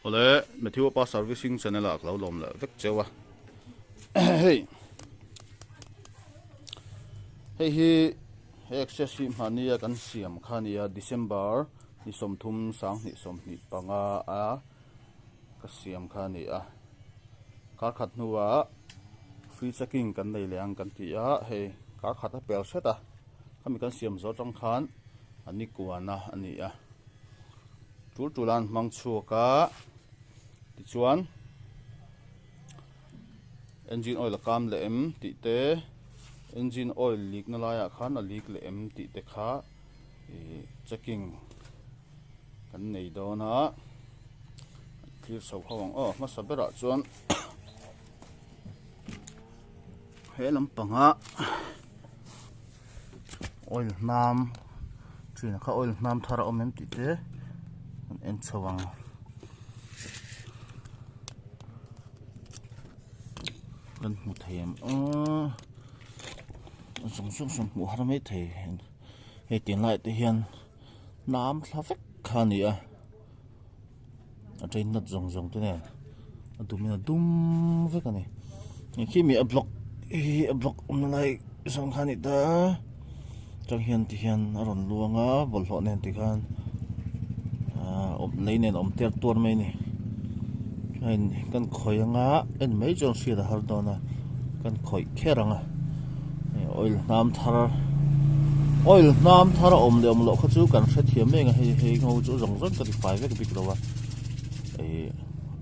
Awle Matthew pa servicing channel ah ka lo lawm leh vek cheu a hei hei hi he access hi hmahnia kan siam kha nia December ni 30 2025 a ka siam kha a ni a kar khat hnuah free checking kan nei leh ang kan ti a hei kar khat a pel hret a khami kan siam zawh atang khan a ni kuana a ni a tul tul a an hmang chhuak a tichuan engine oil a kam leh em tih te engine oil leak na laiah khan a leak leh em tih te kha ih checking kan nei dawn a thlir chho ho ang aw hmasa berah chuan he lampanga oil hnam thin kha oil hnam thar a awm em tih te kan en chho ang. Kan hmu thei ang aw zawng zawng sawn hmuh har mai thei hei tunlai te hian hnam thla vek kha a ni a a train nut zawng zawng te nen a dum in a dum vek a ni khi mi a block hi a block awmna lai zawng kha a ni ta atang hian ti hian a rawn luang a bawlhhlawh nen ti khan ahh awm lei nen awm ter tuar mai a ni heng kan khawih anga en mai chuan hriat a har dawn a kan khawih kher ang a oil hnam thar oil hnam thar a awm leh awm loh kha chu kan hrethiam mai ang a hei hei ngo chu zawng zawng ka ti fai vek bik lo a ih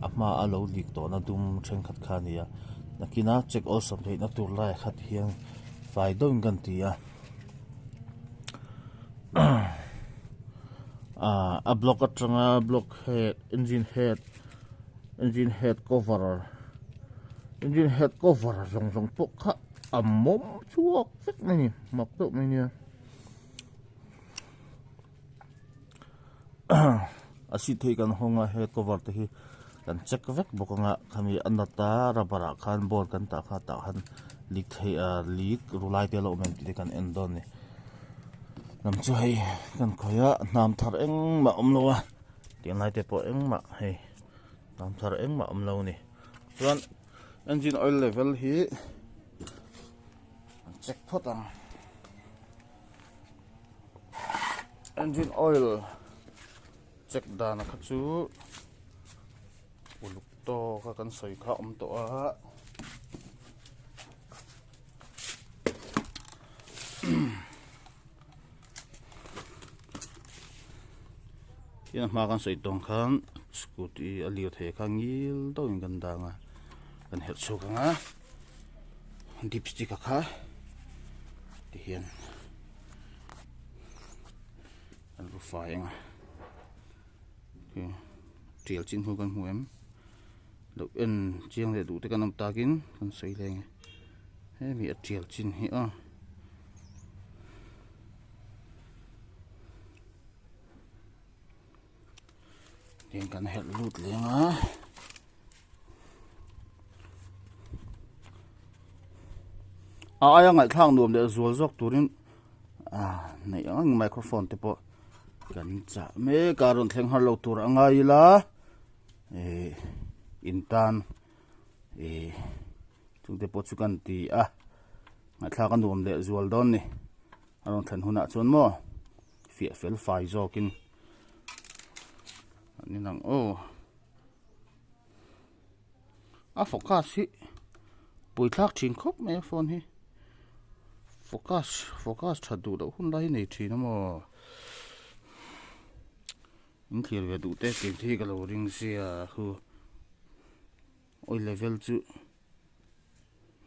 a hma a lo lik tawhna dum thenkhat kha a ni a nakina check awlsam theihna tur lai khat hian fai deuhin kan ti a ah a block atanga block head engine head engine head cover engine head cover zawng zawng pawh kha a mawm chhuak vek mai a ni mak deuh mai nia a seat hi kan hawng a head cover te hi kan check vek bawk anga khami a nut a rubber ah khan board kan tah kha tah khan leak thei ah leak ru lai te a lo awm em tih te kan en dawn a ni lam chu hei kan khawih a hnam thar engmah a awm lo a tiang lai te pawh engmah hei hnam thar engmah a awm lo a ni chuan engine oil level hi an check phawt ang engine oil check dan kha chu uluk tawk a kan sawi kha awm tawh a tin a hma kan sawi tawng khan scooty a lir thei kha ngil deuhin kan dang a kan herh chhuak ang a dipstick a kha tihian an ru fai ang a tial chin hu kan hmu em lo en chiang leh duh te kan awm takin kan sawi leng e hemi a tial chin hi a. Tin kan herh lut leng a. A aia ngaihthlak nuam leh zual zawk turin a neih ang ang microphone te pawh kan chah mek a rawn thleng har lo tur a ngai ila eh in tan eh chungte pawh chu kan ti a ngaihthlak a nuam leh zual dawn ni. A rawn thlen hunah chuan maw fiah fel fai zawkin an inang aw a focus hi puithlak thin khawp mai a phone hi focus focus that duh loh hun lai hi nei thin a maw in thlir ve duh te tih hi ka lo ring sia khu oil level chu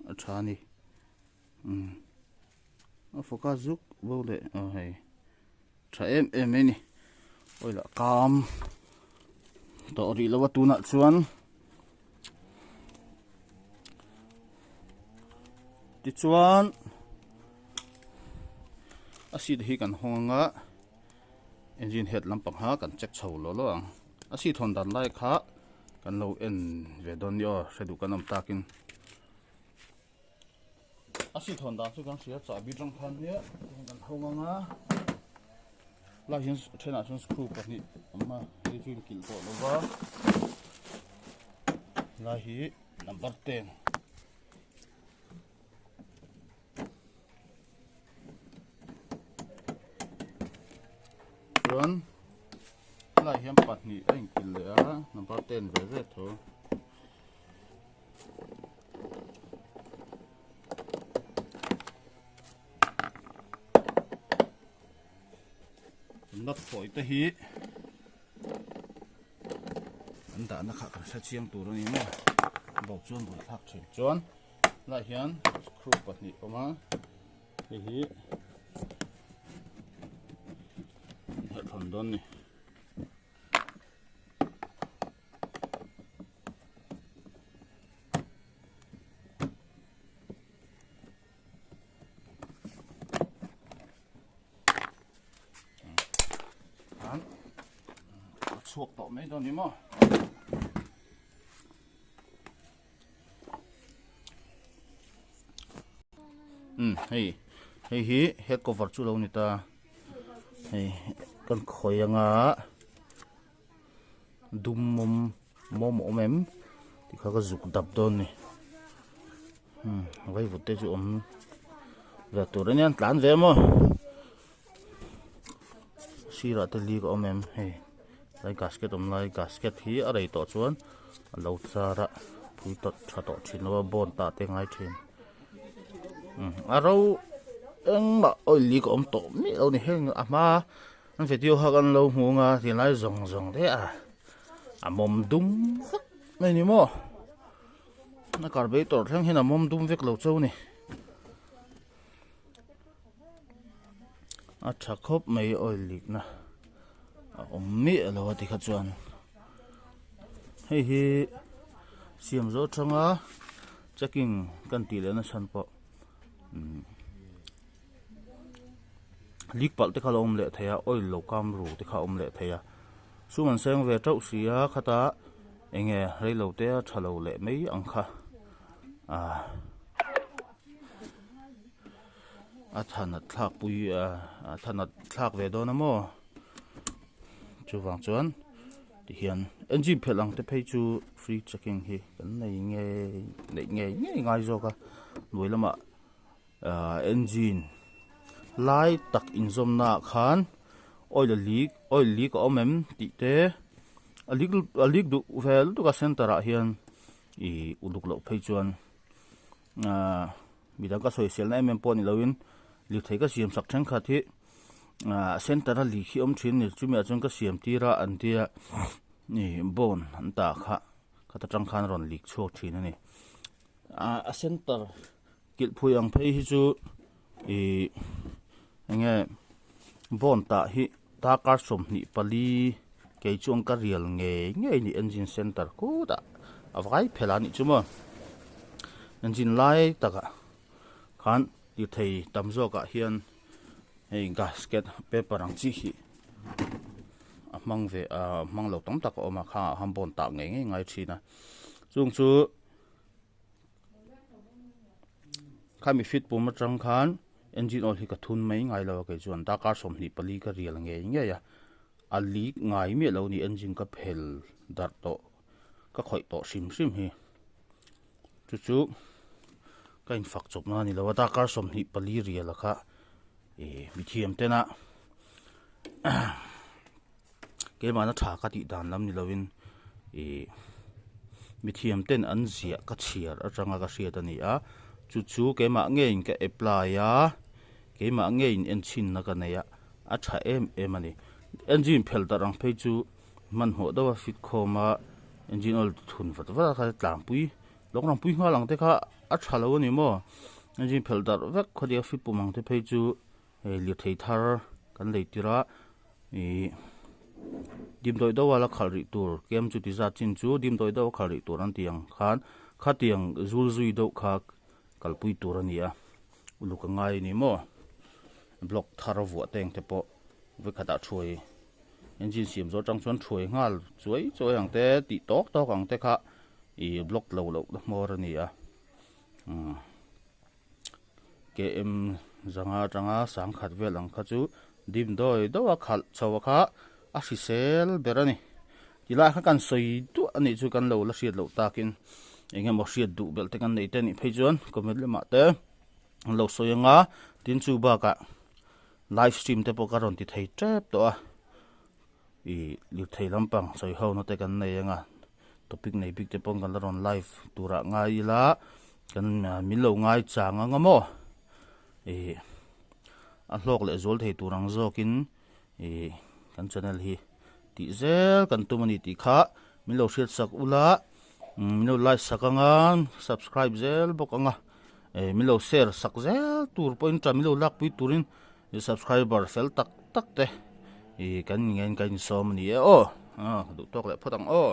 a tha a ni. Umm a focus zuk bo leh aw hei tha em em mai a ni oil ah kam tawh rih lo a tunah chuan tichuan a seat hi kan hawng anga engine head lampang kha kan check chho lo lo ang a seat hawn dan lai kha kan lo en ve dawn nia aw hre duh kan awm takin. A seat hawn dan chu kan hria chahbi tang khan hi kan hawng ang a lai hian thenah chuan screw pahnih a awm a hei chu in kilh tawh lo va. Lai hi number 10. Chuan helai hian pahnih a inkilh leh a number 10 ve ve tho. Nut thawi te hi an dahna kha kan hre chiang tur a ni maw bo chuan buaithlak thin chuan lai hian screw pahnih awm a hei hi herh dawn ni. Chhuak tawh mai dawn ni maw um hei hei hi head cover chu lo ni ta hei kan khawi anga dum mawm mawm a awm em ti kha ka zuk dap dawn ni umm vaivut te chu awm ve tur ania an tlan ve maw sirah te lik a awm em hei lai gasket awm lai gasket hi a rei tawh chuan a lo char a pui tawt tha tawh thin lo a bond tah te a ngai thin umm a ro engmah oil lik a awm tawh miah lo a ni heng a hma. An video kha kan lo hmu anga ti lai zawng zawng te a a mawm dum vek mai ni maw a carburetor thleng hian a mawm dum vek lo chauh a ni a tha khawp mai oil leak na a awm miah lo a tikha chuan hei hi siam zawh atanga checking kan tih leh na chhan pawh umm. Leak palh te kha a lo awm leh thei a oil lo kam ru te kha a awm leh thei a sum an seng ve teuh si a khatah eng nge reilo te a tha lo leh mai ang kha ah a thanat thlak pui a thanat thlak ve dawn a maw chuvang chuan tihian engine phelh ang te phei chu free checking hi kan nei ngei neih ngei ngei ngai zawk a hnuai lamah. Ahh engine lai tak inzawmna ah khan oil a leak oil leak a awm em tih te a leak a leak duh vel lutuk a center ah hian ih uluk loh phei chuan ahh midang ka sawisel na em em pawh ni lo in lirthei ka siam sak thenkhat hi ahh center a leak hi awm thin a ni chumi ah chuan ka siam tir a an tia ih bone an tah kha khata tang khan a rawn leak chhuak thin a ni ahh a center. Kilhpui ang phei hi chu ih enge bone tah hi darkar 24 kei chuan ka rial ngei ngei a ni engine center khutah a vai phelh a nih chu maw engine lai takah khan lirthei tam zawkah hian hei gasket paper ang chi hi a hmang ve a hmang lo tam tak a awm a khangah khan bone tah ngei ngei ngai thin a chung chu. Khami fit pum atang khan engine oil hi ka thun mai ngai lo a kei chuan darkar 24 ka rial ngei ngei a a leak ngai miah lo a ni engine ka phel darh tawh ka khawih tawh hrim hrim hi chu chu ka infak chawp na a ni lo a darkar 24 rial a kha ih mithiam tena keimahna tha ka tih dan lam ni lovin ih mithiam ten an ziah ka chhiar atanga ka hriat a ni a chu chu keimah ngeiin ka apply a keimah ngeiin enchhinna ka nei a a tha em em a ni engine phel darh ang phei chu hmanhmawh deuh a fit khawm a engine oil thun vat vat a kha tlangpui lawng rang pui nghal ang te kha a tha lo a ni maw engine phel darh vek khawtia fit pum ang te phei chu. Hei lirthei thar kan lei tir a ih dimdawi deuh a la khalh rih tur kem chu ti zat chin chu dimdawi deuh a khalh rih tur an tih ang khan khatiang zul zui deuh kha kalpui tur a ni a uluk a ngai a ni maw block thar a vuah te ang te pawh vawikhatah thuai engine siam zawh atang chuan thuai nghal chuai chuai ang te tih tawk tawk ang te kha ih block lo loh na hmawr a ni a umm. KM zanga atanga sangkhat vel ang kha chu dim dawi deuh a khalh chho a kha a hrisel ber a ni tilai kha kan sawi duah. anih chu kan lo la hriat loh takin eng emaw hriat duh belh te kan nei te anih phei chuan comment lamah te an lo sawi anga tin chu bakah live stream te pawh ka rawn ti thei tep tawh a ih lirthei lampang sawi ho na te kan nei anga topic nei bik te pawh kan la rawn live turah ngai ila kan min lo ngai chang anga maw ih a hlawk leh zual thei tur ang zawkin ih kan channel hi tih zel kan tum a ni tih kha min lo hriat sak ula min lo like sak anga subscribe zel bawk anga eh min lo share sak zel tur pawhin tah min lo lak pui turin subscriber fel tak tak te ih kan ngen kan insawm a ni e aw ah duh tawk leh phawt ang aw.